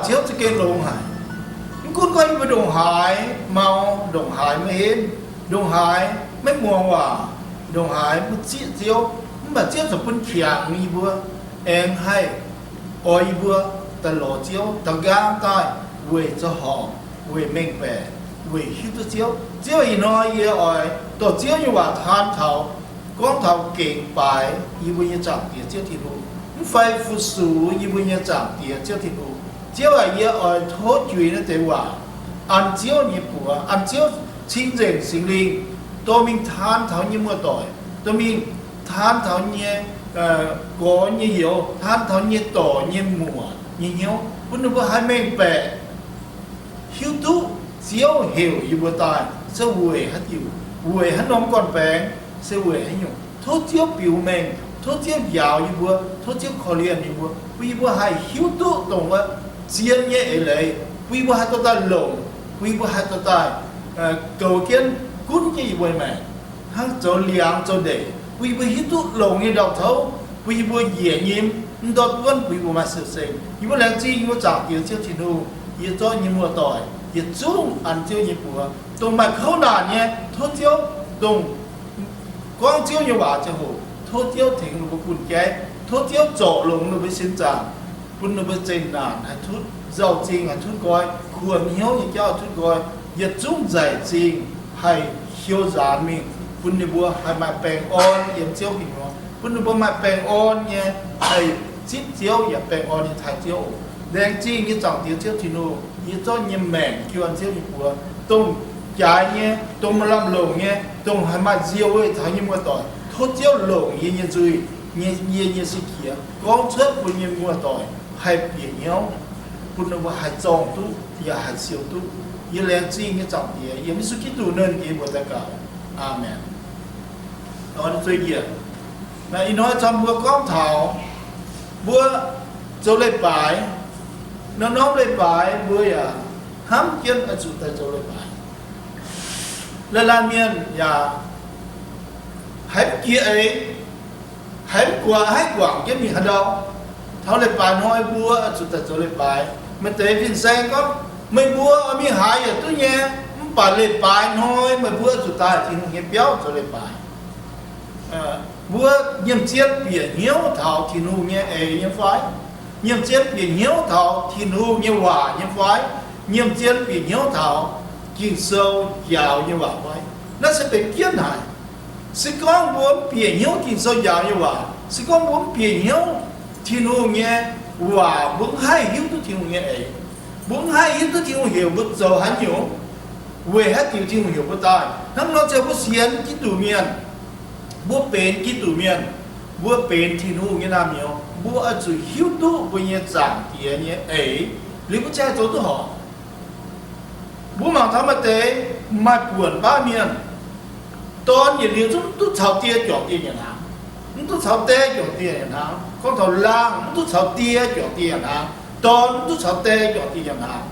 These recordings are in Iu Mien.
Ziouv za'gengh longx haic. Mv gunv gorngv yie mbuo ndongc haaix mau, ndongc haaix maiv henv, ndongc haaix maiv muangx waac, ndongc haaix maiv zieqv Ziouv, mv baac Ziouv ziouc bun qangx yie mbuo, aengx haih oix yie mbuo daaih lorz Ziouv, daaih nqaang daaih weic zoux horpc, weic mengh baeqc, weic hiuv duqv Ziouv. Ziouv, ih hnoi yie oix dorh Ziouv nyei waac taan taux, gorngv taux gengx baaix yie mbuo nyei Zaangc Diex Ziouv Tin-Hungh, mv fai fu-sux yie mbuo nyei Zaangc Diex Ziouv Tin-Hungh. Ziouv aac, yie oix tov juix naaiv deix waac an Ziouv nyei buoz, an Ziouv cing-nzengc Singx Lingh dorh mingh taan taux nyei muoz-doic, dorh mingh taan taux nyei gorx nyei youz, taan taux nyei dorc nyei muoc nyei hnyouv, bun ninh mbuo haih mengh baeqc hiuv duqv Ziouv heuc yie mbuo daaih se weic haaix diuc, weic haaix norm gorn-baengx, se weic haaix nyungc. Tov Ziouv biux mengh, tov Ziouv njaaux yie mbuo, tov Ziouv korv-lienh yie mbuo, bun yie mbuo haih hiuv duqv dongh wuov zien nyei eix leiz, bun yie mbuo haih dorh daaih longc, bun yie mbuo haih dorh daaih goux jienv gunv jienv yie mbuo nyei maengc, hnangv zoux liangx zoux ndeic, bun yie mbuo hiuv duqv longx nyei ndau-touv, bun yie mbuo njiec nyim, mv ndortv buonv bun yie mbuo maaih siou-seng. Yie mbuo laengz zingh yie mbuo Zaangc Diex Ziouv Tin-Hungh, yie zorqv nyei muoz-doic yietc zungv an Ziouv nyei buoz, dongh maaih kouv naanc nyei, tov Ziouv, dongh gorngv Ziouv nyei waac ziangh hoc, tov Ziouv tengx ninh mbuo gunh jaiv, tov Ziouv zorc longx ninh mbuo sin zaangc, bun ninh mbuo zeqc naanc haih tutv, nzauh zingh haih tutv nqoi, kuonx hnyouv nyei jauv haih tutv nqoi, yietc zungv nzaic zingh haih hiou nzaanx mingh, bun ninh mbuo haih maaih baengh orn yiem Ziouv gu'nyuoz, bun ninh mbuo maaih baengh orn nyei haih zipv Ziouv yaac baengh orn nyei taaih Ziouv oc. Laengz zingh nyei Zaangc Diex Ziouv Tin-Hungh, yie zorqv nyei maengc jiu an Ziouv nyei buoz, dongh jaaix nyei, dongh maaih lamh longc nyei, dongh haih maaih nziouv weih taux nyei muoz-doic, tov Ziouv longc yie nyei nzuih, yie nyei sieqv qiex gorngv cuotv bun nyei muoz-doic haih bieqc hnyouv, bun ninh mbuo haih zorng duqv yaac haih siou duqv. Yie laengz zingh nyei Zaangc Diex, yiem Yesu Giduc ninh nyei mbuox daux gaux. Aamen. Ih hnoi caux mbuo gorngv taux mbuo zoux leiz-baaix, norm-norm leiz-baaix mbuo yaac hnamv jienv oix zuqc daaih zoux leiz-baaix. Laanh laanh mienh yaac haiz mv jiex eix, haiz mv guangc, haiz guangc jienv mingh haaix ndau. Taux leiz-baaix hnoi mbuo oix zuqc daaih zoux leiz-baaix. Maaih deix fin-saeng gorngv, meih mbuo oix mingh haaix yaac duqv nyei, mv baac leiz-baaix hnoi meih mbuo oix zuqc daaih Tin-Hungh nyei biauv zoux leiz-baaix. Mbuo nyiemc zien bieqc hnyouv taux Tin-Hungh nyei eix nyei fai? Nyiemc zien bieqc hnyouv taux Tin-Hungh nyei waac nyei fai? Nyiemc zien bieqc hnyouv taux Ging-Sou njaaux nyei waac fai? Naaiv se benx jienv haic. Se gorngv mbuo mv bieqc hnyouv Ging-Sou njaaux nyei waac, se gorngv mbuo mv bieqc hnyouv Tin-Hungh nyei waac, mbuo mv haih hiuv duqv Tin-Hungh nyei eix. Mbuo mv haih hiuv duqv Tin-Hungh heuc mbuo zoux haaix nyungc, weic haaix diuc Tin-Hungh heuc mbuo daaih. Hnangv nor ziouc mbuo sienx Giduc mienh, mbuo benx Giduc mienh, mbuo benx Tin-Hungh nyei naamh nyouz, mbuo oix zuqc hiuv duqv mbuo nyei Zaangc Diex nyei eix, liuz mbuo ziouc haih zoux duqv horpc. Mbuo mangc taux maaih deix maaih buonc baav mienh, dorn yietc liuz zungv mv duqv caux die juangc dieh nyanc hnaangx, mv duqv caux die juangc dieh nyanc hnaangx. Gorngv taux laangh mv duqv caux die juangc dieh nyanc hnaangx, dorn mv duqv caux die juangc dieh nyanc hnaangx.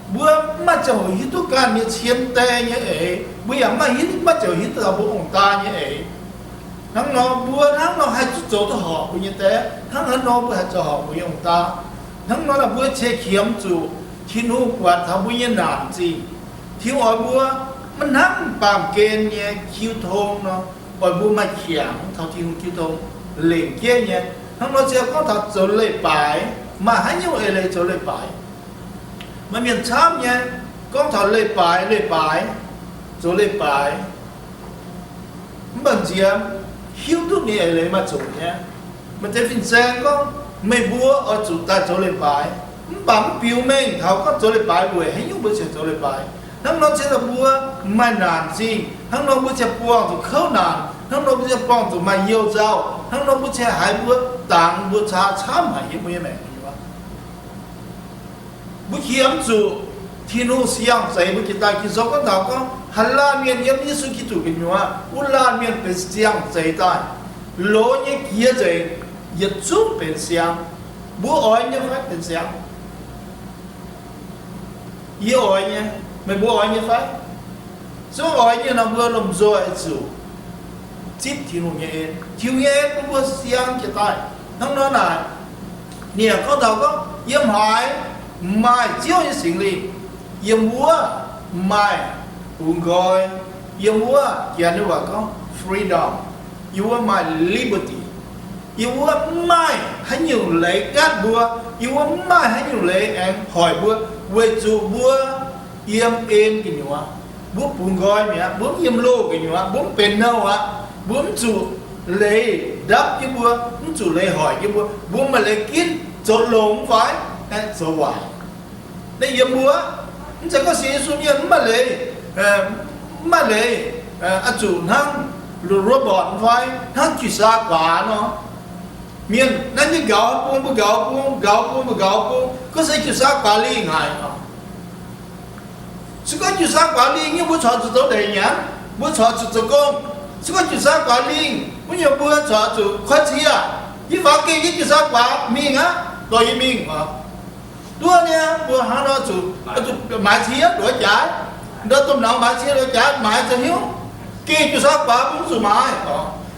Mbuo mv maaih ziangh hoc hiuv duqv ganh nyei cien die nyei eix. Mbuo yaac mv maaih hiuv, mv maaih ziangh hoc hiuv duqv taux mbuo ong-daa nyei eix. Hnangv nor mbuo hnangv nor haih zuqc zoux duqv horpc mbuo nyei die. Hnangv haaix nor mbuo haih zoux horpc mbuo nyei ong-daa? Hnangv nor naaic mbuo cie qiemx zuqc Tin-Hungh buatc taux mbuo nyei naanc zingh. Tin-Hungh oix mbuo maiv hnangv baamh gen nyei jiu tong nor, oix mbuo maaih qangx taux Tin-Hungh jiu tong lengc jeiv nyei. Hnangv nor se gorngv taux zoux leiz-baaix, maaih haaix nyungc eix leiz zoux leiz-baaix? Maaih mienh camv nyei gorngv taux leiz-baaix, leiz-baaix, zoux leiz-baaix, mv baac nziex hiuv duqv ninh eix leiz maaih zoqc nyei. Maaih deix fin-saeng gorngv, meih mbuo oix zuqc daaih zoux leiz-baaix, mv baac mv biux mengh taux gorngv zoux leiz-baaix weic haaix nyungc mbuo ziouc zoux leiz-baaix. Hnangv nor se mbuo maaih naanc zingh, hnangv nor mbuo ziouc buangh zuqc kouv naanc, hnangv nor mbuo ziouc buangh zuqc maaih youh nzauh, hnangv nor mbuo ziouc haiz mbuo dangx mbuo caa camv haic yiem mbuo nyei maengc. Mbuo qiemx zuqc Tin-Hungh siang-zeix mbuo jiex daaih. Ging-Sou gorngv taux gorngv haaix laanh mienh yiem Yesu Giduc gu'nyuoz, wuov laanh mienh benx siang-zeix daaih. Loz nyei jiex nzengc, yietc zungv benx siang. Mbuo oix nyei fai benx siang? Yie oix nyei. Meih mbuo oix nyei fai? Zungv oix nyei nor mbuo lomh nzoih zuqc zipv Tin-Hungh nyei en. Tin-Hungh nyei en bun mbuo siang jiex daaih. Hnangv nor naaic, ninh gorngv taux gorngv yiem haaix Maaih Ziouv nyei Singx Lingh yiem wuov, maaih bungx nqoi. Yiem wuov, Janx nyei waac gorngv freedom. Yiem wuov maaih liberty. Yiem wuov mv maaih haaix nyungc leiz gaatv mbuo. Yiem wuov mv maaih haaix nyungc leiz aengx hoic mbuo, weic zuqc mbuo yiem en gu'nyuoz. Mbuo bungx nqoi mi'aqv, mbuo mv yiem loh gu'nyuoz, mbuo mv benx nouh aqv. Mbuo mv zuqc leiz ndapv jienv mbuo, mv zuqc leiz hoic jienv mbuo. Mbuo maaih leiz ginv zoux longx mv fai zoux waaic. Naaiv yiem mbuo, mv zeiz gorngv sienx Yesu mienh mv maaih leiz, mv maaih leiz, oix zuqc hnangv robot mv fai hnangv jiu-saa guaax nor. Mienh naaiv nyei nqauz bung mbuo nqauz bung, nqauz bung mbuo nqauz bung, gorngv se jiu-saa guaax lingh haic. Se gorngv jiu-saa guaax lingh nyei, mbuo corc zuqc zoux ndeic nyanc, mbuo corc zuqc zoux gong. Se gorngv jiu-saa guaax lingh wuov nyungc, mbuo corc zuqc koiv cie. Yie faaux gengh jienv jiu-saa guaax mingh aqv, dorh yie mingh. Duqv nyei, mbuo hnangv nor zuqc, zuqc maaiz cie nduov jaaix, nduov domh nauz maaiz cie nduov jaaix, maaiz zoux hnyouv. Gengh jiu-saa guaax mbuo mv zuqc maaiz.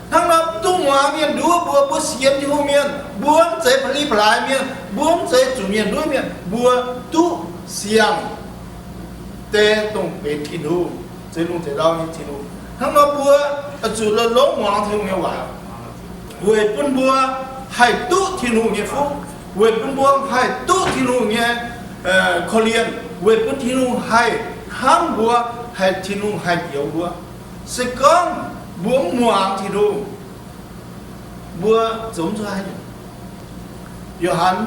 Hnangv nor mv dungx muangx mienh nduov mbuo. Mbuo sienx Tin-Hungh mienh, mbuo mv zeiz pa'li pa'laaix mienh, mbuo mv zeiz zuqc mienh nduov mienh. Mbuo duqv siang-deix dongh benx Tin-Hungh, zeix lungh zeix ndau nyei Tin-Hungh. Hnangv nor mbuo zuqc longx muangx Tin-Hungh nyei waac, weic bun mbuo haih duqv Tin-Hungh nyei fuqv, weic bun mbuo haih duqv Tin-Hungh nyei korv-lienh, weic bun Tin-Hungh haih hnamv mbuo, haih Tin-Hungh haih njoux mbuo. Se gorngv mbuo mv muangx Tin-Hungh, mbuo zoux mv zuqc haaix nyungc. Yo^han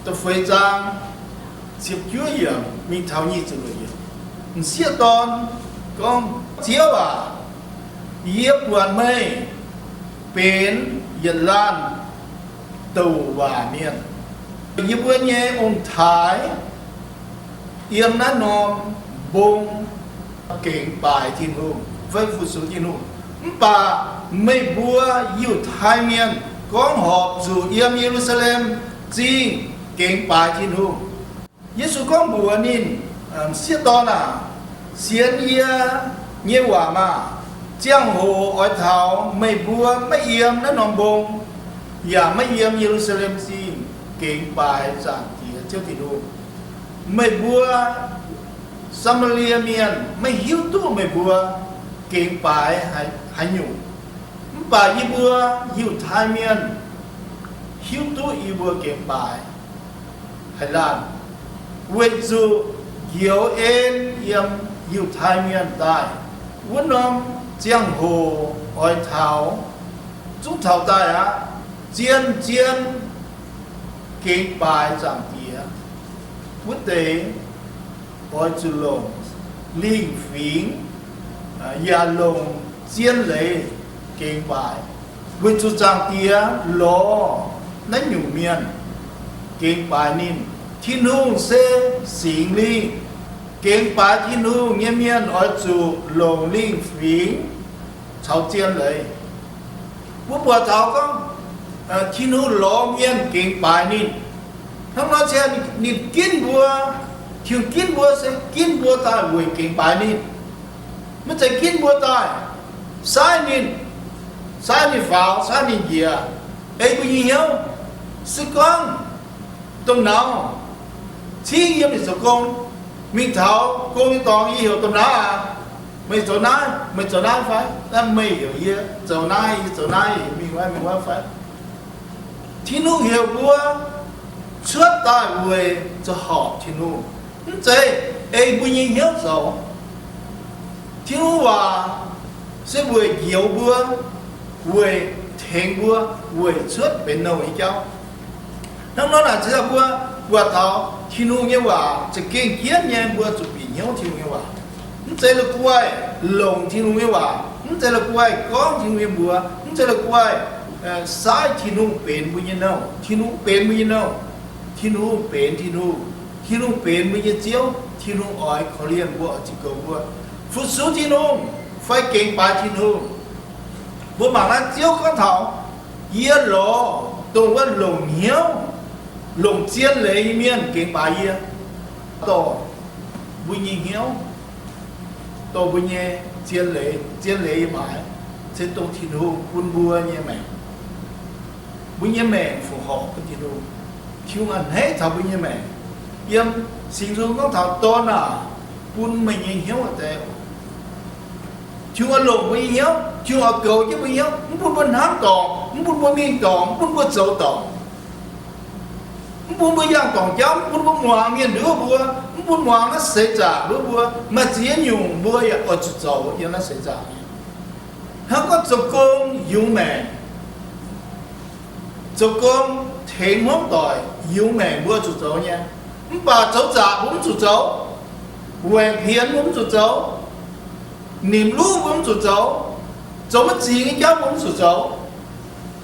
da'feix zaang ziepc juov yiemc mingh taux nyic ziepc luoqc yiemc. M'sieqv dorn gorngv, Ziouv aac, yie buatc meih benx yietc laanh douc waac mienh. Yie mbuo nyei ong-taaix yiem naaiv norm mbong gengx baaix Tin-Hungh fai fu-sux Tin-Hungh. Mv baac meih mbuo Yiutai Mienh gorngv horpc zuqc yiem Ye^lu^saa^lem Zingh gengx baaix Tin-Hungh. Yesu gorngv mbuox ninh, M'sieqv dorn aac, sienx yie nyei waac maah! Ziangh hoc oix taux meih mbuo maiv yiem naaiv norm mbong, yaac maiv yiem Ye^lu^saa^lem Zingh gengx baaix Zaangc Diex Ziouv Tin-Hungh. Meih mbuo Saa^maa^lie Mienh maiv hiuv duqv meih mbuo gengx baaix haaix nyungc. Mv baac yie mbuo Yiutai Mienh hiuv duqv yie mbuo gengx baaix haaix laanh, weic zuqc njoux en yiem Yiutai Mienh daaih wuov norm ziangh hoc oix taux, zungv taux daaih aqv, zien-zien gengx baaix Zaangc Diex wuov deix oix zuqc longc lingh fingx yaac longc zien leiz gengx baaix, weic zuqc Zaangc Diex lorz naaiv nyungc mienh gengx baaix ninh. Tin-Hungh se Singx Lingh. Gengx baaix Tin-Hungh nyei mienh oix zuqc longc lingh fingx caux zien leiz. Mbuo buatc taux gorngv Tin-Hungh lorz mienh gengx baaix ninh. Hnangv nor se ninh ginv mbuo, Tin-Hungh ginv mbuo se ginv mbuo daaih weic gengx baaix ninh. Maiv zeiz ginv mbuo daaih saaiv ninh, saaiv ninh faaux, saaiv ninh njiec, ei mbuo nyei hnyouv. Se gorngv domh nauz cingv yiem ninh zoux gong, mingh taux gong nyei dorngx, yie heuc domh nauz aac, meih zoux naaiv, meih zoux naaiv fai? Meih heuc yie zoux naaiv, yie zoux naaiv, mingh wuov, mingh wuov fai? Tin-Hungh heuc mbuo cuotv daaih weic zuqc horpc Tin-Hungh, mv zeiz ei mbuo nyei hnyouv zoux. Tin-Hungh waac se weic njoux mbuo, weic tengx mbuo, weic cuotv benx nouh nyei jauv. Hnangv nor naaic se mbuo buatc taux Tin-Hungh nyei waac za'gengh jienv nyei, mbuo zuqc bieqc hnyouv Tin-Hungh nyei waac. Mv zeiz la'guaih longc Tin-Hungh nyei waac, mv zeiz la'guaih gorngv Tin-Hungh nyei mbuox, mv zeiz la'guaih saaiv Tin-Hungh benx mbuo nyei nouh. Tin-Hungh benx mbuo nyei nouh. Tin-Hungh benx Tin-Hungh. Tin-Hungh benx mbuo nyei Ziouv. Tin-Hungh oix korv-lienh mbuo, oix ziux goux mbuo, fu-sux Tin-Hungh fai gengx baaix Tin-Hungh. Mbuo mangc naaiv Ziouv gorngv taux, yie lorz dongh wuov longc hnyouv, longc zien leiz nyei mienh gengx baaix yie. Dorh mbuo nyei hnyouv, dorh mbuo nyei zien leiz, zien leiz yiem haaix? Se dongh Tin-Hungh bun mbuo nyei maengc. Mbuo nyei maengc fungc horpc bun Tin-Hungh. Tin-Hungh a'hneiv taux mbuo nyei maengc. Yiem Singx Nzung gorngv taux, Dorn aah, bun meih nyei hnyouv daaih. Tin-Hungh oix longc mbuo nyei hnyouv, Tin-Hungh oix goux jienv mbuo nyei hnyouv, mv bun mbuo hnamv dorngc, mv bun mbuo mingh dorngc, mv bun mbuo zoux dorngc, mv bun mbuo yangh dorngc jauv, mv bun mbuo muangx mienh nduov mbuo, mv bun muangx naaiv seix zaangc nduov mbuo. Maaih ziex nyungc mbuo yaac oix zuqc zoux yiem naaiv seix zaangc nyei. Hnangv gorngv zoux gong yungz maengc, zoux gong tengx hmuangv doic yungz maengc mbuo zuqc zoux nyei. Mv baac zoux zaqc mbuo mv zuqc zoux, waengc pienx mbuo mv zuqc zoux, nimc luv mbuo mv zuqc zoux, zoux maiv zingx nyei jauv mbuo mv zuqc zoux.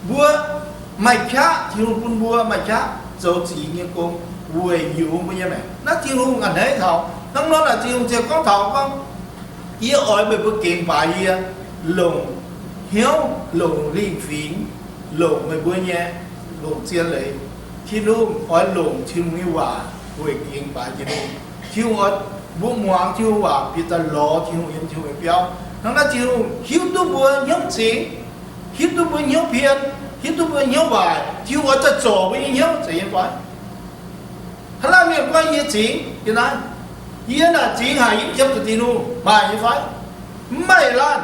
Mbuo maaih qaqv, Tin-Hungh bun mbuo maaih qaqv zoux zingx nyei gong weic yungz mbuo nyei maengc. Naaiv Tin-Hungh a'hneiv taux. Hnangv nor naaic Tin-Hungh ziouc gorngv taux gorngv, Yie oix meih mbuo gengx baaix yie, longc hnyouv, longc lingh fingx, longc meih mbuo nyei, longc zien leiz. Tin-Hungh oix longc Tin-Hungh nyei waac weic gengx baaix Tin-Hungh. Tin-Hungh oix mbuo muangx Tin-Hungh waac bieqc daaih lorz Tin-Hungh yiem Tin-Hungh nyei biauv. Hnangv naaiv Tin-Hungh hiuv duqv mbuo hnyouv zingx, hiuv duqv mbuo hnyouv pien, hiuv duqv mbuo hnyouv waaic, Tin-Hungh oix daaih zorc mbuo nyei hnyouv zeiz nyei fai? Hnangv naaiv mienh gorngv, Yie zingx yie naaiv, yie naaic zingx haic, yie qiemx zuqc Tin-Hungh, maaih nyei fai? Mv maaih laanh.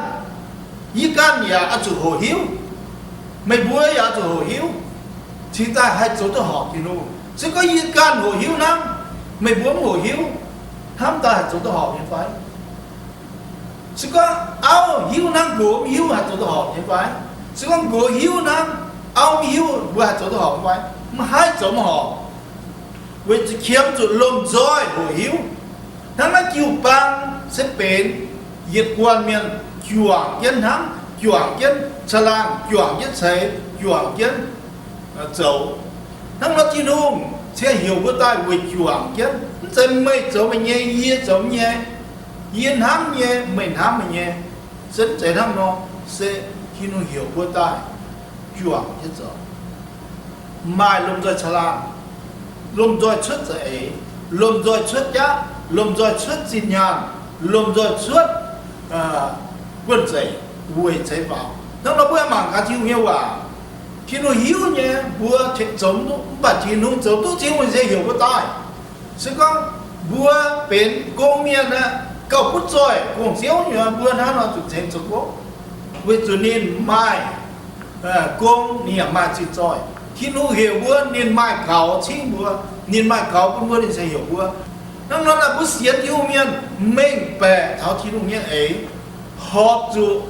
Yie ganh yaac oix zuqc hoqc hiuv. Meih mbuo yaac oix zuqc hoqc hiuv, cingx daaih haih zoux duqv horpc Tin-Hungh. Se gorngv yie ganh hoqc hiuv hnangv, meih mbuo mv hoqc hiuv, hnamv daaih haih zoux duqv horpc nyei fai? Se gorngv auv hiuv hnangv, nqox mv hiuv, haih zoux duqv horpc nyei fai? Se gorngv nqox hiuv hnangv, auv mv hiuv, mbuo haih zoux duqv horpc nyei fai? Mv haih zoux maiv horpc. Weic zuqc qiemx zuqc lomh nzoih hoqc hiuv. Hnangv naaiv jiu-baang se benx yietc guanh mienh juangc jienv hnamv, juangc jienv caangh laangh, juangc jienv ceix, juangc jienv zoux. Hnangv nor Tin-Hungh ziouc heuc mbuo daaih weic juangc jienv. Mv zeiz meih zoux meih nyei, yie zoux yie nyei, yie hnamv yie nyei, meih hnamv meih nyei. Se mv zeiz hnangv nor. Se Tin-Hungh heuc mbuo daaih juangc jienv zoux. Maaih lomh nzoih caangh laangh, lomh nzoih cuotv za'eix, lomh nzoih cuotv jaav, lomh nzoih cuotv zinh nyaanh, lomh nzoih cuotv guonh zeic weic ceix faaux. Hnangv nor mbuo mangc gaax Tin-Hungh nyei waac. Tin-Hungh hiuv nyei mbuo zoux mv duqv, mv baac Tin-Hungh zoux duqv. Tin-Hungh se heuc mbuo daaih. Se gorngv mbuo benx gong mienh aeqv, gauh butv zoih gong-ziouv nyei, mbuo hnangv nor zuqc ceng zoux gong, weic zuqc ninh maaih gong, ninh yaac maaih zinh zoih. Tin-Hungh heuc mbuo, ninh maaih gaux cingv mbuo, ninh maaih gaux bun mbuo, ninh se heuc mbuo. Hnangv nor naaic mbuo sienx Tin-Hungh mienh mengh baeqc taux Tin-Hungh nyei eix, horpc zuqc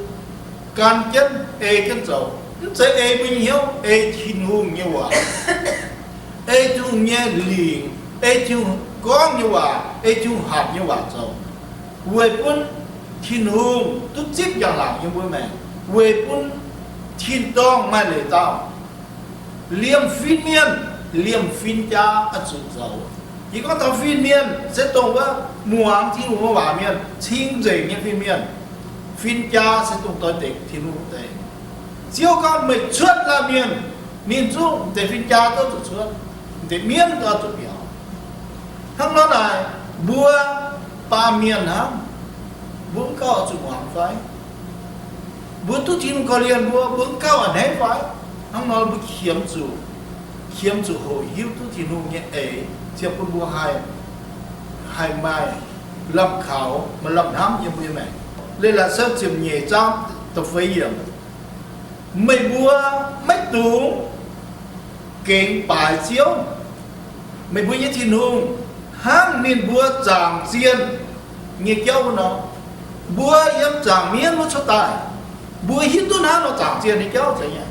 gan jienv ei jienv zoux. Mv zeiz ei mbuo nyei hnyouv, ei Tin-Hungh nyei waac, ei Tin-Hungh nyei lingc, ei Tin-Hungh gorngv nyei waac, ei Tin-Hungh hatc nyei waac zoux, weic bun Tin-Hungh duqv zipv njang-laangc yiem mbuo maengc, weic bun tin-dorngh maaih leiz dauh. Liemh fin-mienh, liemh fin-jaa oix zuqc zoux. Yie gorngv taux fin-mienh se dongh wuov muangx Tin-Hungh waac mienh, cing-nzengc nyei fin-mienh. Fin-jaa se dongh doix-dekc Tin-Hungh deix. Ziouv gorngv meih cuotv laanh mienh, ninh zungv deix fin-jaa duqv zuqc cuotv, deix mienv duqv zuqc biaux. Hnangv nor naaic, mbuo baamh mienh hnangv, mbuo mv gauh oix zuqc muangx fai? Mbuo duqv Tin-Hungh korv-lienh mbuo, mbuo mv gauh a'hneiv fai? Hnangv nor mbuo qiemx zuqc, qiemx zuqc hoqc hiuv duqv Tin-Hungh nyei eix, ziouc bun mbuo haih, haih maaih lamh kaux, maaih lamh hnamv yiem mbuo nyei maengc. Leiz-latc Sou ziepc nyeic zaang da'feix yiemc, meih mbuo maiv dungx gengx baaix Ziouv. Meih mbuo nyei Tin-Hungh hnangv ninh mbuo zaangc zienh nyei jauv wuov nor. Mbuo yiem zaangc mienv wuov cuotv daaih, mbuo hiuv duqv hnangv nor zaangc zienh nyei jauv zeiz nyei.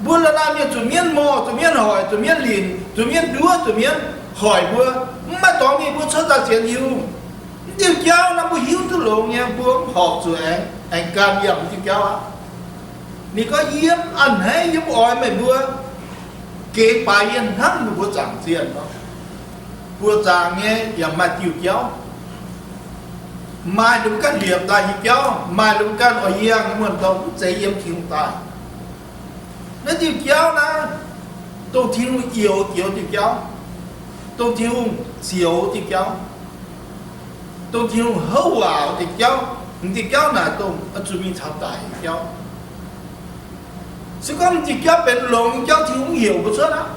Mbuo la'laanh mienh zuqc mienv morh, zuqc mienv hoic, zuqc mienv linc, zuqc mienv nduov, zuqc mienv hoic mbuo. Mv maaih dorngx mingh mbuo cuotv daaih sienx Tin-Hungh. Mv diuh jauv naaiv mbuo hiuv duqv longx nyei, mbuo mv horpc zuqc aengx, aengx gan yangh mv diuh jauv aqv. Ninh gorngv, Yie mv a'hneiv, yie mv oix meih mbuo gengx baaix yie hnangv meih mbuo zaangc zienh nor. Buoz-zaangc nyei yaac maaih diuh jauv, maaih ninh mbuo ganh liepc daaih nyei jauv, maaih ninh mbuo ganh oix yangh nyei muonh-dorn, mv zeiz yiem Tin-Hungh daaih. Naaiv diuh jauv naaiv, dongh Tin-Hungh youx joux diuh jauv, dongh Tin-Hungh zioux diuh jauv, dongh Tin-Hungh houv waac diuh jauv. M'diuh jauv naaic dongh oix zuqc mingh taux daic nyei jauv. Se gorngv m'diuh jauv benx longx nyei jauv, Tin-Hungh mv heuc mbuo cuotv aqv.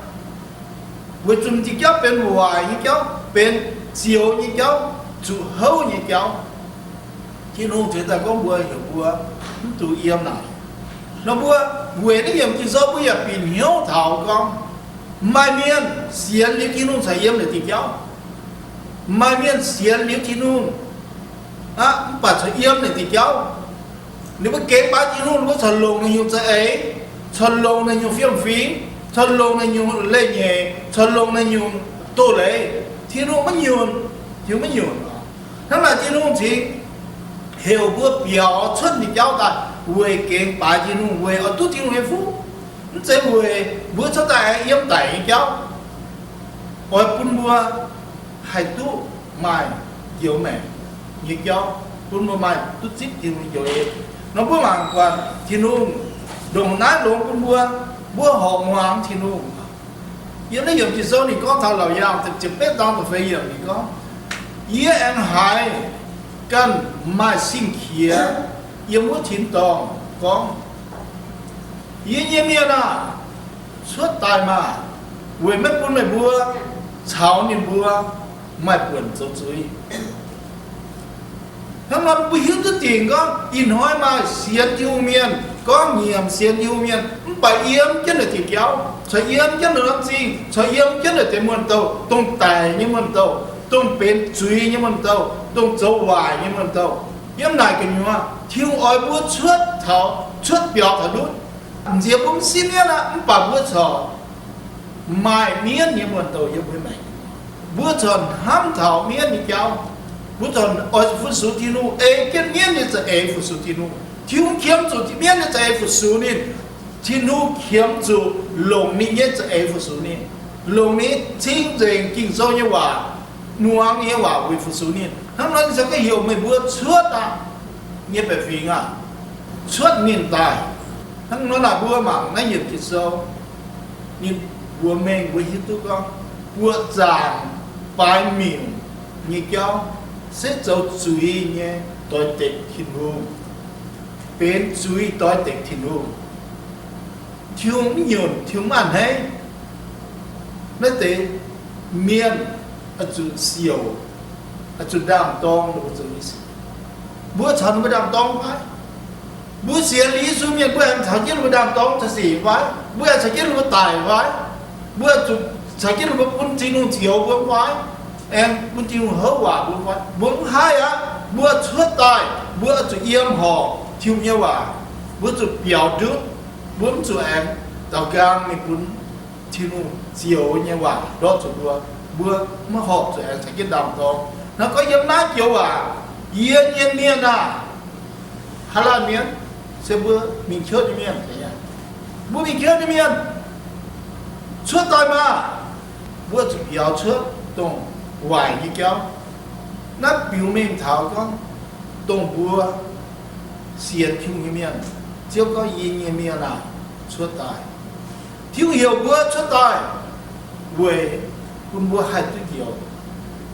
Weic zuqc m'diuh jauv benx waaic nyei jauv, benx zioux nyei jauv, zuqc houv nyei jauv. Tin-Hungh ceix daaih gorngv mbuo heuc mbuo mv dungx yiem naaic. Nor mbuo weic naaiv yiemc Ging-Sou mbuo yaac bieqc hnyouv taux gorngv, maaih mienh sienx liuz Tin-Hungh caux yiem naaic diuh jauv. Maaih mienh sienx liuz Tin-Hungh aqv, mv baac caux yiem naaic diuh jauv. Ninh mbuo gengx baaix Tin-Hungh, ninh mbuo corc longc naaiv nyungc za'eix, corc longc naaiv nyungc fiem-fingx, corc longc naaiv nyungc leiz-nyeic, corc longc naaiv nyungc doz-leiz. Tin-Hungh maiv nyunc, Tin-Hungh maiv nyunc. Hnangv naaic Tin-Hungh cingx heuc mbuo biaux cuotv nyei jauv daaih weic gengx baaix Tin-Hungh, weic oix duqv Tin-Hungh nyei fuqv. Mv zeiz weic mbuo cuotv daaih aengx yiem daic nyei jauv. Oix bun mbuo haih duqv maaih njoux maengc nyei jauv, bun mbuo maaih duqv zipv Tin-Hungh nyei njoux en. Nor mbuo mangc buatc Tin-Hungh ndongc naaiv longx bun mbuo, mbuo horpc muangx Tin-Hungh. Yiem naaiv yiemc Ging-Sou ninh gorngv taux Laauc Yaangh ziepc betv zaang da'feix yiemc ninh gorngv, yie aengx haiz ganh maaih sing-qiex yiem wuov tin-dorngh gorngv, yie nyei mienh aah! Cuotv daaih maah! Weic maiv bun meih mbuo caux ninh mbuo maaih buonc zoux zuiz. Hnangv nor mbuo hiuv duqv dingc gorngv ih hnoi maaih sienx Tin-Hungh mienh, gorngv nyiemc sienx Tin-Hungh mienh mv baac yiem jienv naaic diuc jauv, corc yiem jienv naaic norm zingh, corc yiem jienv naaic deix muonh-douh, dongh daic nyei muonh-douh, dongh benx zuiz nyei muonh-douh, dongh zoux waaic nyei muonh-douh. Yiem naaic gu'nyuoz Tin-Hungh oix mbuo cuotv taux, cuotv biaux taux ndutv. Nziex mbuo mv sieqv mienv aqv, mv baac mbuo corc maaih mienv nyei muonh-douh yiem mbuo maengc. Mbuo corc hnamv taux mienv nyei jauv. Mbuo corc oix fu-sux Tin-Hungh, ei jienv mienv nyei za'eix fu-sux Tin-Hungh. Tin-Hungh qiemx zuqc mienv nyei za'eix fu-sux ninh. Tin-Hungh qiemx zuqc longc ninh nyei za'eix fu-sux ninh, longc ninh cing-nzengc Ging-Sou nyei waac, muangx nyei waac weic fu-sux ninh. Hnangv nor ninh ziouc ganh heuc meih mbuo cuotv aqv, nyei baeqc fingx aah, cuotv ninh daaih. Hnangv nor naaic mbuo mangc naaiv yiemc Ging-Sou, ninh mbuox mengh mbuo hiuv duqv gorngv buoqc zaangc baaix miuc nyei jauv se zoux zuiz nyei doix-dekc Tin-Hungh, benx zuiz doix-dekc Tin-Hungh. Tin-Hungh mv nyunc, Tin-Hungh mv a'hneiv. Naaiv deix mienh oix zuqc siouc, oix zuqc ndaam-dorng ninh mbuo zoux nyei sic. Mbuo caux ninh mbuo ndaam-dorng fai? Mbuo sienx liuz Yesu mienh mbuo aengx caux jienv ninh mbuo ndaam-dorng caux sic fai? Mbuo aengx caux jienv ninh mbuo daic fai? Mbuo zuqc caux jienv ninh mbuo bun Tin-Hungh zioux mbuo fai? Aengx bun Tin-Hungh houv waac mbuo fai? Mbuo mv haih aqv. Mbuo cuotv daaih, mbuo oix zuqc yiem horpc Tin-Hungh nyei waac. Mbuo zuqc biaux ndutv. Mbuo mv zuqc aengx daaux nqaang mingh bun Tin-Hungh zioux nyei waac ndortv zuqc mbuo. Mbuo maiv horpc zuqc aengx caux jienv ndaam-dorng. Naaiv gorngv yiem naaiv joux waac, yie nyei mienh aah! Haaix laanh mienh? Se mbuo mingh ciouv nyei mienh. Mbuo mingh ciouv nyei mienh cuotv daaih maah! Mbuo zuqc biaux cuotv dongh waaic nyei jauv. Naaiv biux mengh taux gorngv dongh mbuo sienx Tin-Hungh nyei mienh, Ziouv gorngv, yie nyei mienh aah! Cuotv daaih. Tin-Hungh heuc mbuo cuotv daaih weic bun mbuo haih duqv njoux,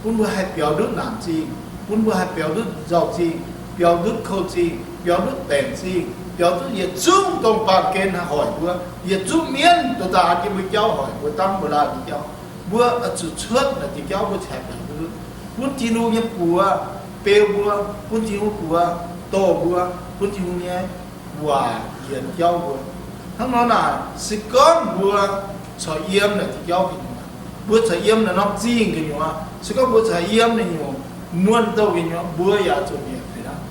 bun mbuo haih biaux ndutv naanc zingh, bun mbuo haih biaux ndutv nzauh zingh, biaux ndutv kouv zingh, biaux ndutv baengc zingh, biaux ndutv yietc zungv dongh baamh gen haih hoic mbuo, yietc zungv mienv dorh daaih an jienv mbuo jauv hoic mbuo, dangv mbuo laanh nyei jauv. Mbuo oix zuqc cuotv naaic diuh jauv mbuo cingx biaux ndutv, bun Tin-Hungh nyei buoz beu mbuo, bun Tin-Hungh buoz dorh mbuo, bun Tin-Hungh nyei waac yienx jauv mbuo. Hnangv nor naaic, se gorngv mbuo corc yiem naaic diuh jauv gu'nyuoz, mbuo corc yiem naaic norm zingh gu'nyuoz, se gorngv mbuo corc yiem naaic nyungc muonh-douh gu'nyuoz, mbuo yaac zuqc mietc fih hnangv.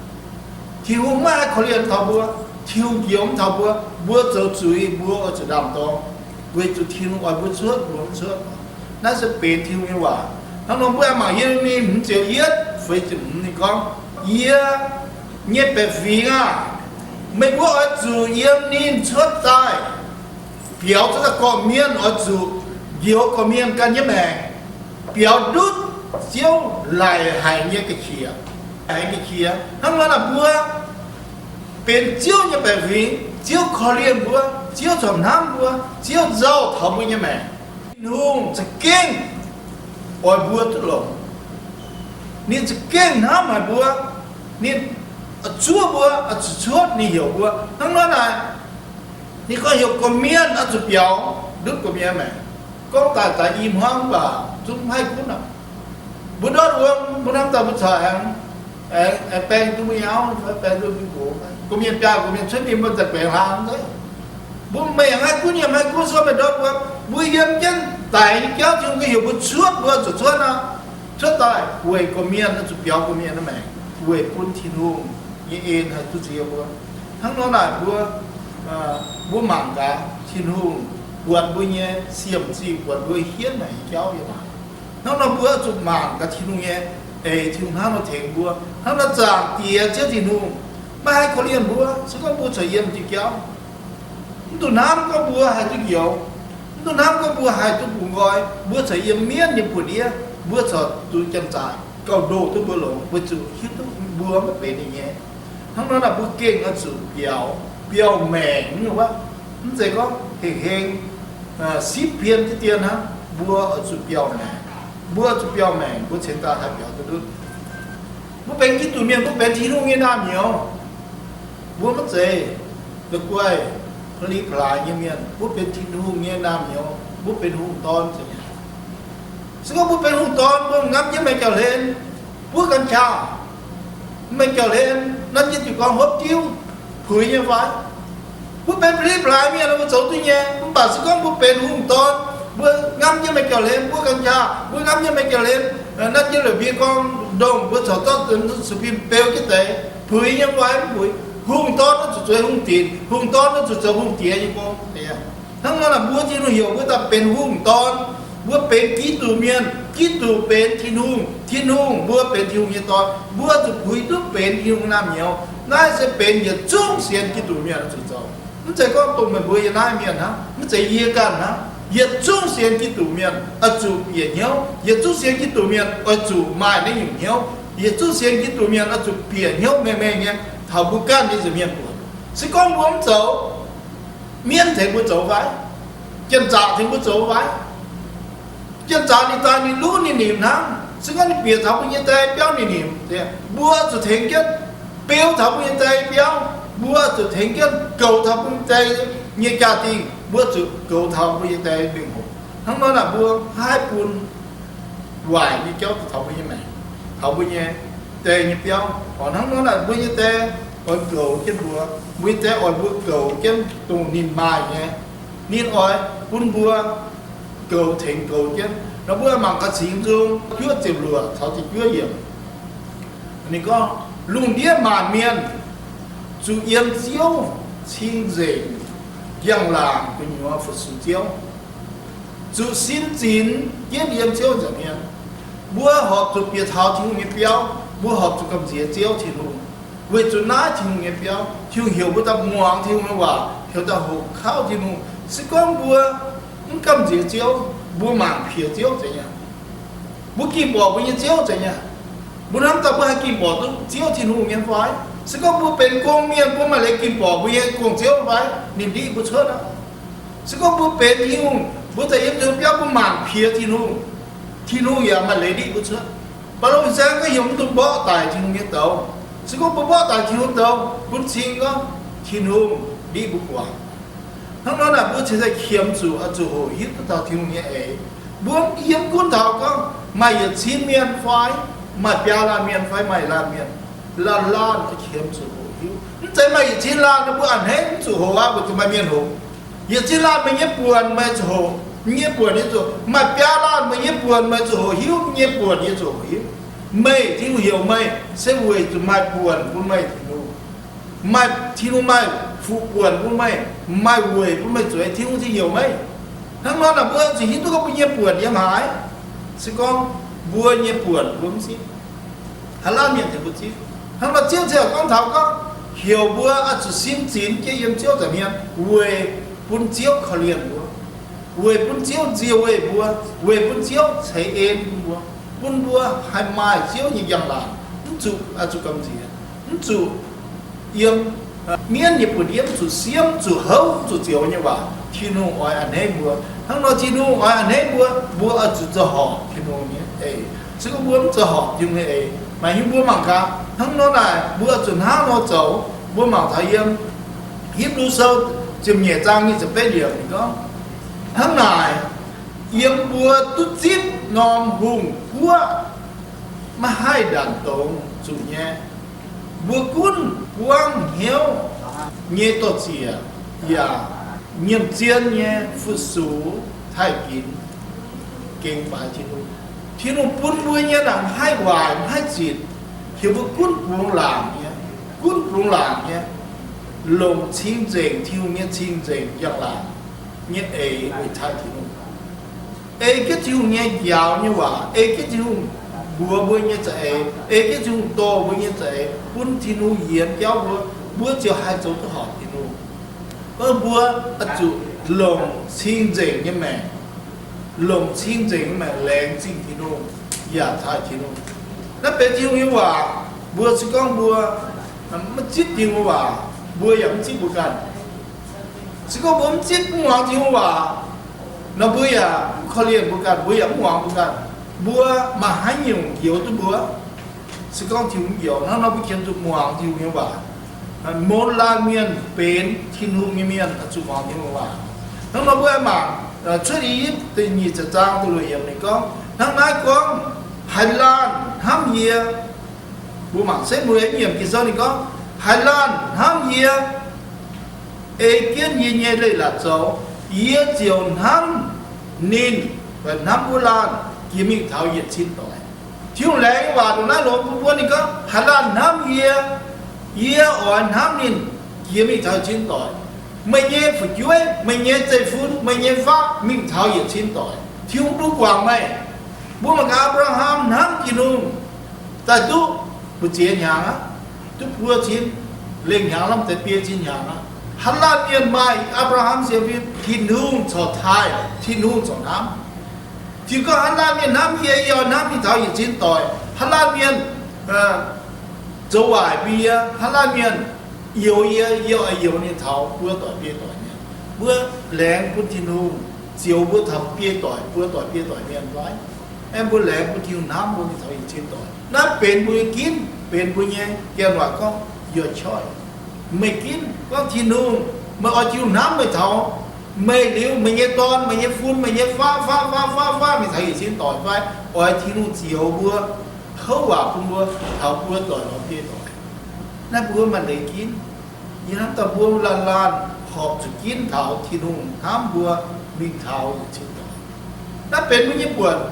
Tin-Hungh maiv haih korv-lienh taux mbuo. Tin-Hungh njoux mv taux mbuo. Mbuo zoux zuiz, mbuo oix zuqc ndaam-dorng, weic zuqc Tin-Hungh oix mbuo cuotv, mbuo mv cuotv. Naaiv se benx Tin-Hungh nyei waac. Hnangv nor mbuo aengx mangc Ye^le^mi hmz ziepc yietv feix ziepc hmz ninh gorngv, yie nyei baeqc fingx aah! Meih mbuo oix zuqc yiem ninh cuotv daaih. Biaux cuotv daaih gorqv-mienh oix zuqc njoux gorqv-mienh ganh nyei maengc, biaux ndutv Ziouv laic haic nyei ga'qiex, haic nyei ga'qiex. Hnangv nor naaic mbuo benx Ziouv nyei baeqc fingx, Ziouv korv-lienh mbuo, Ziouv corc hnamv mbuo, Ziouv nzauh taux mbuo nyei maengc. Tin-Hungh za'gengh oix mbuo duqv longx. Ninh za'gengh hnamv haic mbuo. Ninh zuov mbuo, zuqc cuotv ninh heuc mbuo. Hnangv nor naaic, ninh gorngv heuc gorqv-mienh oix zuqc biaux ndutv gorqv-mienh maengc. gorngv daaih daaih i hmuangv mv baac zungv mv haih gunv aqv. Mbuo ndortv wuom, mbuo hnamv daaih mbuo corc aengx, aengx baeng duqv mbuo nyei auv fai baeng duqv mbuo nqox, gorqv-mienh biaa gorqv-mienh cuotv mingh mbuo daaih baengx hlang nzeiv. Mbuo meih aengx haih gunv yiem, haih gunv cuotv meih ndortv wuom. Mbuo yiem jienv daic nyei jauv Tin-Hungh ganh heuc mbuo cuotv, mbuo oix zuqc cuotv nor, cuotv daaih weic gorqv-mienh oix zuqc biaux gorqv-mienh nyei maengc, weic bun Tin-Hungh nyei en haih duqv nziex mbuo. Hnangv nor naaic mbuo, mbuo mangc gaax Tin-Hungh buatc mbuo nyei siemc zingh, buatc mbuo hienv maengc nyei jauv yiem naaic. Hnangv nor mbuo oix zuqc mangc gaax Tin-Hungh nyei eix, Tin-Hungh hnangv nor tengx mbuo. Hnangv nor zaangc Diex Ziouv Tin-Hungh maiv haih korv-lienh mbuo. Se gorngv mbuo corc yiem diuh jauv, mv dungx hnamv gorngv mbuo haih duqv njoux, mv dungx hnamv gorngv mbuo haih duqv bungx nqoi. Mbuo corc yiem mienv nyei buoz-ndiev, mbuo corc zuqc janx-zaqc gauh ndoh duqv mbuo longx, weic zuqc hiuv duqv mbuo maiv benx ninh nyei. Hnangv nor naaic mbuo gengh oix zuqc biaux, biauv-maengc nyei wuov. Mv zeiz gorngv hengx-heng sipv pien jienv dien hnangv. Mbuo oix zuqc biauv-maengc. Mbuo oix zuqc biauv-maengc, mbuo cingx daaih haih biaux duqv ndutv. Mbuo benx Giduc mienh, mbuo benx Tin-Hungh nyei naamh nyouz. Mbuo maiv zeiz la'guaih pa'li pa'laaix nyei mienh. Mbuo benx Tin-Hungh nyei naamh nyouz, mbuo benx hungh dorn. Se gorngv mbuo benx hungh dorn, mbuo ngamv jienv Meiv Jauv-Hlen, buov ganh qaqv, Meiv Jauv-Hlen nanv jienv jiu-baang hopv diuv, puix nyei fai? Mbuo benx pa'li pa'laaix mienh, mbuo zoux duqv nyei. Mv baac se gorngv mbuo benx hungh dorn, mbuo ngamv jienv Meiv Jauv-Hlen, buov ganh qaqv, mbuo ngamv jienv Meiv Jauv-Hlen, nanv jienv la'mbie gorngv ndongh, mbuo corc zorqv sui-fim beu jienv deix, puix nyei fai mv puix? Hungh dorn oix zuqc zueiz hungh dinc, hungh dorn oix zuqc zoux hungh diex nyei gong. Hnangv nor naaic mbuo Tin-Hungh heuc mbuo daaih benx hungh dorn. Mbuo benx Giduc mienh, Giduc benx Tin-Hungh, Tin-Hungh, mbuo benx Tin-Hungh nyei dorn. Mbuo zuqc puix duqv benx Tin-Hungh naamh nyouz. Naaiv se benx yietc zungv sienx Giduc mienh oix zuqc zoux. Mv zeiz gorngv dongh meih mbuo yiem naaiv mienh hnangv, mv zeiz yie ganh hnangv. Yietc zungv sienx Giduc mienh oix zuqc bieqc hnyouv. Yietc zungv sienx Giduc mienh oix zuqc maaih naaiv nyungc hnyouv. Yietc zungv sienx Giduc mienh oix zuqc bieqc hnyouv mengh mengh nyei taux mbuo ganh nyei nza'hmien buonc. Se gorngv mbuo mv zoux, mienv tengx mbuo zoux fai? Janx-zaqc tengx mbuo zoux fai? Janx-zaqc ninh daaih ninh lunv ninh nimc hnangv. Se gorngv ninh bieqc taux mbuo nyei die biauv ninh nimc, mbuo zuqc tengx jienv beu taux mbuo nyei die biauv. Mbuo zuqc tengx jienv goux taux mbuo nyei die nyei jaa-dingh. Mbuo zuqc goux taux mbuo nyei die mengh hoc. Hnangv nor naaic mbuo haih bun waaic nyei jauv taux mbuo nyei maengc, taux mbuo nyei die nyei biauv. Orqc, hnangv nor naaic mbuo nyei die oix goux jienv mbuo. Mbuo nyei die oix mbuo goux jienv dongh ninh maaih nyei. Ninh oix bun mbuo goux, tengx goux jienv. Nor mbuo mangc gaax Singx Nzung juov ziepc luoqc caux ziepc juov yiemc. Ninh gorngv, lungh ndiev maanc mienh zuqc yiem Ziouv cing-nzengc, njang-laangc gu'nyuoz fu-sux Ziouv, zuqc sin zinx jienv yiem Ziouv nza'hmien. Mbuo horpc zuqc bieqc taux Tin-Hungh nyei biauv. Mbuo horpc zuqc gamh nziex Ziouv Tin-Hungh. Weic zuqc naaiv Tin-Hungh nyei biauv, Tin-Hungh heuc mbuo daaih muangx Tin-Hungh nyei waac, heuc daaih hoqc kauv Tin-Hungh. Se gorngv mbuo mv gamh nziex Ziouv, mbuo mangc piex Ziouv zeiz nyei. Mbuo ging borqc mbuo nyei Ziouv zeiz nyei. Mbuo hnamv daaih mbuo haih ging borqc duqv Ziouv Tin-Hungh nyei fai? Se gorngv mbuo benx gong mienh, mbuo maaih leiz ging borqc mbuo nyei gong-ziouv fai? Ninh ndiqv mbuo cuotv aqv. Se gorngv mbuo benx Tin-Hungh, mbuo daaih yiem Tin-Hungh biauv, mbuo mangc piex Tin-Hungh, Tin-Hungh yaac maaih leiz ndiqv mbuo cuotv. Baulo fin-saeng gorngv, yiem mv dungx mborqv daic Tin-Hungh nyei douz. Se gorngv mbuo mborqv daic Tin-Hungh douz, bun cing gorngv Tin-Hungh ndiqv mbuo guangc. Hnangv nor naaic, mbuo cingx daaih qiemx zuqc oix zuqc hoqc hiuv duqv taux Tin-Hungh nyei eix. Mbuo yiem gunv taux gorngv maaih yietc cin mienh fai maaih biaa laanh mienh fai maaih laanh mienh, laanh laanh oix qiemx zuqc hoqc hiuv. Mv zeiz maaih yietc cin laanh nor mbuo a'hneiv mv zuqc hoqc aqv, weic zuqc maaih mienh hoqc. Yietc cin laanh meih nyei buonc meih zuqc hoqc, meih nyei buonc yie zuqc, maaih biaa laanh meih nyei buonc meih zuqc hoqc hiuv, meih nyei buonc yie zuqc hoqc hiuv. Meih, Tin-Hungh heuc meih se weic zuqc maaih buonc bun meih Tin-Hungh. Maaih Tin-Hungh maaih fuqv buonc bun meih, maaih weic bun meih zueiz, Tin-Hungh cingx heuc meih. Hnangv nor naaic mbuo zuqc hiuv duqv gorngv mbuo nyei buonc yiem haaix. Se gorngv mbuo nyei buonc mbuo mv zipv, haaix laanh mienh tengx mbuo zipv? Hnangv nor Ziouv ziouc gorngv taux gorngv, heuc mbuo oix zuqc sin zinx jienv yiem Ziouv nza'hmien weic bun Ziouv korv-lienh mbuo, weic bun Ziouv nzie weih mbuo, weic bun Ziouv ceix en bun mbuo, bun mbuo haih maaih Ziouv nyei njang-laangc, mv zuqc, oix zuqc gamh nziex, mv zuqc yiem mienv nyei buoz-ndiev, mv zuqc siemv, mv zuqc houv, mv zuqc zioux nyei waac. Tin-Hungh oix a'hneiv mbuo. Hnangv nor Tin-Hungh oix a'hneiv mbuo, mbuo oix zuqc zoux horpc Tin-Hungh nyei eix. Se gorngv mbuo mv zoux horpc Tin-Hungh nyei eix, maaih hnyouv mbuo mangc gaax. Hnangv nor naaic, mbuo oix zuqc hnangv nor zoux. Mbuo mangc taux yiem Hipv^lu Sou ziepc nyeic zaang nyic ziepc betv yiemc ninh gorngv, hnangv naaic, Yiem mbuo duqv zipv norm hungh guoqv maiv haih ndanc dongz zuqc nyei. Mbuo gunv buangv hnyouv nyei dor-ziec yaac nyiemc zien nyei fu-sux taaih ginx gengx baaix Tin-Hungh. Tin-Hungh bun mbuo nyei naaic maiv haih waaic maiv haih zitc, heuc mbuo gunv bungx laangc nyei, gunv bungx laangc nyei, longc cing-nzengc, Tin-Hungh nyei cing-nzengc njang-laangc nyei eix weic taaih Tin-Hungh. Ei jienv Tin-Hungh nyei njaaux nyei waac, ei jienv Tin-Hungh mbuox mbuo nyei za'eix, ei jienv Tin-Hungh dorh mbuo nyei za'eix, bun Tin-Hungh yienx jauv mbuo, mbuo ziouc haih zoux duqv horpc Tin-Hungh. Gorngv mbuo oix zuqc longc cing-nzengc nyei maengc, longc cing-nzengc nyei maengc laengz zingh Tin-Hungh yaac taaih Tin-Hungh. Naaiv benx Tin-Hungh nyei waac. Mbuo se gorngv mbuo maiv zipv Tin-Hungh nyei waac, mbuo yaac mv zipv mbuo ganh. Se gorngv mbuo mv zipv mv muangx Tin-Hungh waac nor, mbuo yaac mv korv-lienh mbuo ganh, mbuo yaac mv muangx mbuo ganh. Mbuo maaih haaix nyungc njoux duqv mbuo? Se gorngv Tin-Hungh njoux, hnangv nor mbuo qiemx zuqc muangx Tin-Hungh nyei waac. Mun laanh mienh benx Tin-Hungh nyei mienh oix zuqc muangx Tin-Hungh waac. Hnangv nor mbuo aengx mangc Cuotv I^yipv da'nyeic zaang da'luoqc yiemc ninh gorngv, hnangv naaiv gorngv, haaix laanh hnamv yie, mbuo mangc se mueiz nyiemc Ging-Sou ninh gorngv, haaix laanh hnamv yie, ei jienv yie nyei leiz-latc zoux, yie ziouc hnamv ninh, hnamv wuov laanh, jiex mingh taux yietc cin doic. Tin-Hungh laengz nyei waac ndongc naaiv longx bun mbuo. Ninh gorngv, haaix laanh hnamv yie, yie oix hnamv ninh jiex mingh taux yietc cin doic. Meih nyei fu'jueiv, meih nyei zeiv-fun, meih nyei faqv mingh taux yietc cin doic. Tin-Hungh bun guangc meih. Mbuo mangc gaax, Apc^laa^ham hnamv Tin-Hungh daaih duqv mbu'ziex hnyangx aqv, duqv buo cin, lengh hnyangx lamh deix biei cin hnyangx aqv. Haaix laanh mienh maaih Apc^laa^ham sienx fim, Tin-Hungh corc taaih, Tin-Hungh corc hnamv. Tin-Hungh gorngv, haaix laanh mienh hnamv yie, yie oix hnamv ninh taux yietc cin doic. Haaix laanh mienh zoux waaic bun yie, haaix laanh mienh youx yie, yie oix youx ninh taux buo doic biei doic mienh. Mbuo laengz bun Tin-Hungh zioux mbuo taux biei doic, buo doic biei doic mienh fai? Aeqv, mbuo laengz bun Tin-Hungh hnamv mbuo mingh taux yietc cin doic. Naaiv benx mbuo nyei ginv, benx mbuo nyei, janx waac gorngv your choice. Meih ginv gorngv Tin-Hungh, meih oix Tin-Hungh hnamv meih taux meih liuz, meih nyei dorn, meih nyei fun, meih nyei faqv, faqv, faqv, faqv, faqv mingh taux yietc cin doic fai? Oix Tin-Hungh zioux mbuo, houv waac bun mbuo taux buo doic lorz biei doic. Naaiv mbuo maaih leiz ginv. Yie hnamv daaih mbuo laanh laanh horpc zuqc ginv taux Tin-Hungh hnamv mbuo mingh taux yietc cin doic. Naaiv benx mbuo nyei buonc.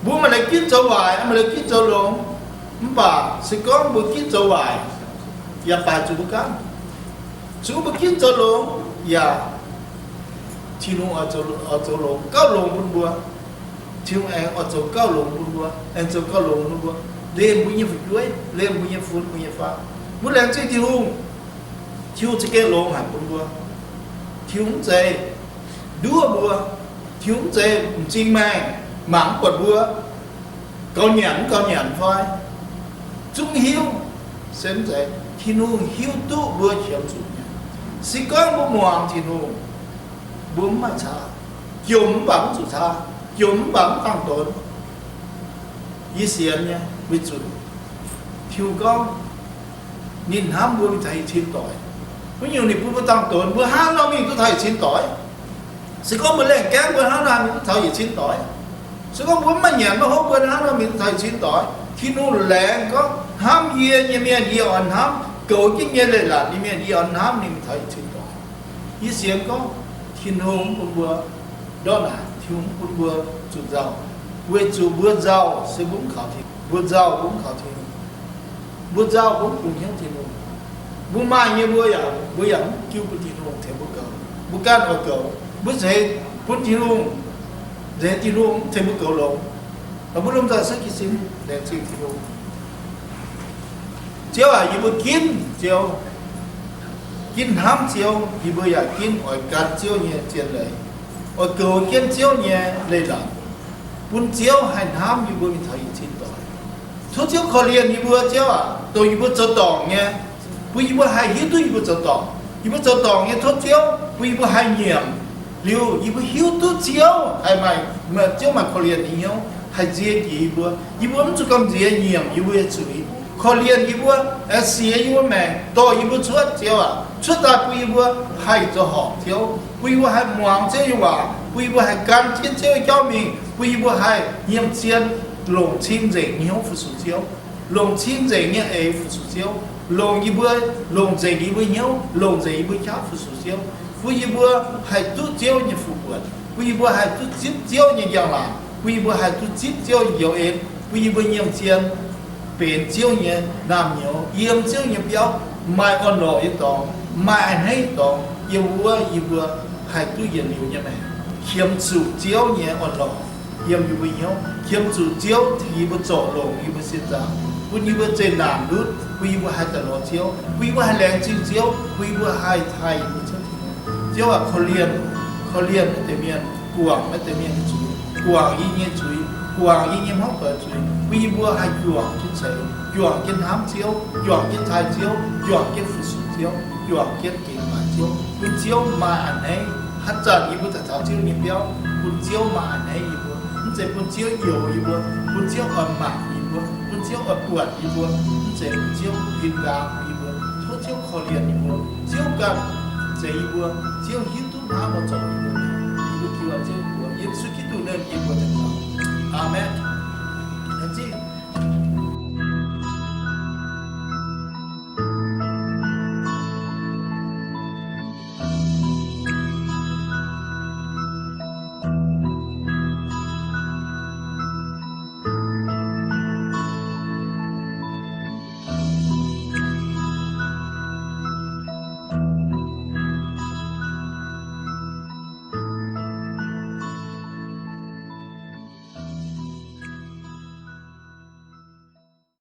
Mbuo maaih leiz ginv zoux waaic, maaih leiz ginv zoux longx. Mv baac se gorngv mbuo ginv zoux waaic, yaac baaix zuqc mbuo ganh. Se gorngv mbuo ginv zoux longx, yaac Tin-Hungh oix zoux longx, gauh longx bun mbuo. Tin-Hungh aengx oix zoux gauh longx bun mbuo, aengx zoux gauh longx bun mbuo, liemh mbuo nyei fu'jueiv, liemh mbuo nyei fun, mbuo nyei faqv. Mbuo laengz zingh Tin-Hungh, Tin-Hungh za'gengh longx haic bun mbuo. Tin-Hungh mv zeiz nduov mbuo. Tin-Hungh mv zeiz m'zing maengh mangc mv buatc mbuo gauh nyanc mv gauh nyanc fai, zungv hiuv. Se mv zeiz. Tin-Hungh hiuv duqv mbuo qiemx zuqc nyei. Se gorngv mbuo muangx Tin-Hungh, mbuo mv maaih caa. Jomc mv baac mv zuqc caa, jomc mv baac mv dangh donx. Yie sienx nyei, weic zuqc Tin-Hungh gorngv ninh hnamv mbuo mingh taux yietc cin doic. Wuov nyungc ninh bun mbuo dangh donx, mbuo hnangv nor mingh duqv taux yietc cin doic. Se gorngv mbuo lengh gaengv, mbuo hnangv nor mingh duqv taux yietc cin doic. Se gorngv mbuo mv maaih nyanc maiv hopv, mbuo hnangv nor mingh duqv taux yietc cin doic. Tin-Hungh laengz gorngv, hnamv yie nyei mienh yie oix hnamv, goux jienv yie leiz-latc nyei mienh yie oix hnamv ninh mingh taux yietc cin doic. Yie sienx gorngv Tin-Hungh mv bun mbuo ndortv naaic, Tin-Hungh mv bun mbuo zuqc nzauh, weic zuqc mbuo nzauh se mbuo mv kaux Tin-Hungh. Mbuo nzauh mbuo mv kaux Tin-Hungh. Mbuo nzauh mbuo mv bungx hnyouv Tin-Hungh. Mbuo maaih nyei mbuo yaac, mbuo yaac mv jiu bun Tin-Hungh tengx mbuo goux. Mbuo ganh oix goux, mbuo zeiz bun Tin-Hungh, zeiz Tin-Hungh mv tengx mbuo goux longx. Mbuo lomh nzoih sieqv jiez sin, laengz zingh Tin-Hungh. Ziouv aac, yie mbuo ginv Ziouv, ginv hnamv Ziouv, yie mbuo yaac ginv oix gan Ziouv nyei zien leiz, oix goux jienv Ziouv nyei leiz-latc, bun Ziouv haih hnamv yie mbuo mingh taux yietc cin doic. Tov Ziouv korv-lienh yie mbuo, Ziouv aac, dongh yie mbuo zoux dorngc nyei, bun yie mbuo haih hiuv duqv yie mbuo zoux dorngc. Yie mbuo zoux dorngc nyei, tov Ziouv bun yie mbuo haih nyiemc. Liuz yie mbuo hiuv duqv Ziouv haih maaih, Ziouv maaih korv-lienh nyei hnyouv haih nzie jiex yie mbuo. Yie mbuo mv zuqc gamh nziex nyiemc yie mbuo nyei zuiz. Korv-lienh yie mbuo, siex yie mbuo maengc, dorh yie mbuo cuotv, Ziouv aac. Cuotv daaih bun yie mbuo haih zoux horpc Ziouv, bun yie mbuo haih muangx Ziouv nyei waac, Bun yie mbuo haih gan jienv Ziouv nyei jauv mingh, bun yie mbuo haih nyiemc zien, longc cing-nzengc nyei hnyouv fu-sux Ziouv, longc cing-nzengc nyei eix fu-sux Ziouv, longc yie mbuo, longc nzengc yie mbuo hnyouv, longc nzengc yie mbuo qaqv fu-sux Ziouv, bun yie mbuo haih duqv Ziouv nyei fu-buonc, bun yie mbuo haih duqv zipv Ziouv nyei njang-laangc, bun yie mbuo haih duqv zipv Ziouv nyei njoux en, bun yie mbuo nyiemc zien benx Ziouv nyei naamh nyouz, yiem Ziouv nyei biauv, maaih orn-lorqc nyei dorngx, maaih a'hneiv nyei dorngx yiem wuov, yie mbuo haih duqv yietc liuz nyei maengc, qiemx zuqc Ziouv nyei orn-lorqc yiem yie mbuo hnyouv, qiemx zuqc Ziouv tengx yie mbuo zorc longc yie mbuo sienh zaangc, bun yie mbuo zeqc naanc ndutv, bun yie mbuo haih daaih lorz Ziouv, bun yie mbuo haih laengz zingh Ziouv, bun yie mbuo haih taaih yie mbuo Ziouv Tin-Hungh. Ziouv aac, korv-lienh, korv-lienh naaiv deix mienh, guangc naaiv deix mienh nyei zuiz, guangc yie nyei zuiz, guangc yie nyei hmuangv doic zuiz, bun yie mbuo haih juangc jienv ceix, juangc jienv hnamv Ziouv, juangc jienv taaih Ziouv, juangc jienv fu-sux Ziouv, juangc jienv gengx baaix Ziouv, bun Ziouv maaih a'hneiv. Haaix zanc yie mbuo daaih taux Ziouv nyei biauv, bun Ziouv maaih a'hneiv yie mbuo, mv zeiz bun Ziouv youx yie mbuo, bun Ziouv oix mangc yie mbuo, bun Ziouv oix buatc yie mbuo, mv zeiz bun Ziouv pin nqaang yie mbuo. Tov Ziouv korv-lienh yie mbuo, Ziouv ganh zeix yie mbuo, Ziouv hiuv duqv hnangv nor zorc yie mbuo. Yie mbuo jiu Ziouv mbuox Yesu Giduc nyei mbuox deix. Aamen.